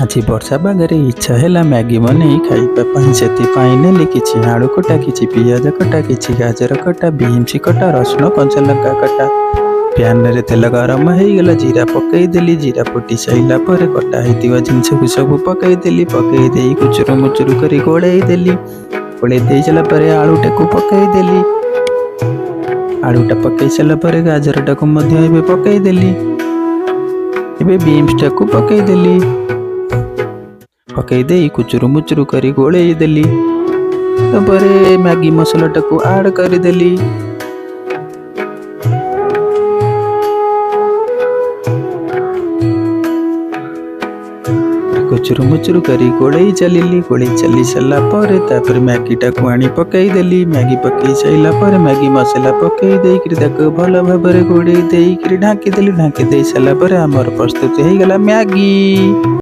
ଆଜି ବର୍ଷା ପାଗରେ ଇଚ୍ଛା ହେଲା ମ୍ୟାଗି ବନେଇ ଖାଇବା ପାଇଁ। ସେଥିପାଇଁ ନେଲି କିଛି ଆଳୁ କଟା, କିଛି ପିଆଜ କଟା, କିଛି ଗାଜର କଟା, ବିନ୍ସ କଟା, ରସୁଣ କଞ୍ଚା ଲଙ୍କା କଟା। ପ୍ୟାନରେ ତେଲ ଗରମ ହେଇଗଲା, ଜିରା ପକେଇଦେଲି। ଜିରା ଫୁଟି ସାରିଲା ପରେ କଟା ହେଇଥିବା ଜିନିଷକୁ ସବୁ ପକେଇଦେଲି। ପକେଇ ଦେଇ କୁଚୁରୁ ମୁଚୁରୁ କରି ଗୋଳେଇ ଦେଲି। ଗୋଳେଇ ଦେଇ ସାରିଲା ପରେ ଆଳୁଟାକୁ ପକେଇଦେଲି। ଆଳୁଟା ପକେଇ ସାରିଲା ପରେ ଗାଜରଟାକୁ ମଧ୍ୟ ଏବେ ପକେଇଦେଲି। ଏବେ ବିନ୍ସଟାକୁ ପକେଇଦେଲି। ପକେଇ ଦେଇ କୁଚୁରୁ ମୁଚୁରୁ କରି ଗୋଳେଇ ଦେଲି। ତାପରେ ମ୍ୟାଗି ମସଲାଟାକୁ ଆଡ୍ କରିଦେଲି। କୁଚୁରୁ ମୁଚୁରୁ କରି ଗୋଳେଇ ଚାଲିଲି। ଗୋଳେଇ ଚାଲି ସାରିଲା ପରେ ତାପରେ ମ୍ୟାଗିଟାକୁ ଆଣି ପକେଇଦେଲି। ମ୍ୟାଗି ପକେଇ ସାରିଲା ପରେ ମ୍ୟାଗି ମସଲା ପକେଇ ଦେଇକିରି ତାକୁ ଭଲ ଭାବରେ ଗୋଳେଇ ଦେଇକିରି ଢାଙ୍କି ଦେଲି। ଢାଙ୍କି ଦେଇ ସାରିଲା ପରେ ଆମର ପ୍ରସ୍ତୁତ ହେଇଗଲା ମ୍ୟାଗି।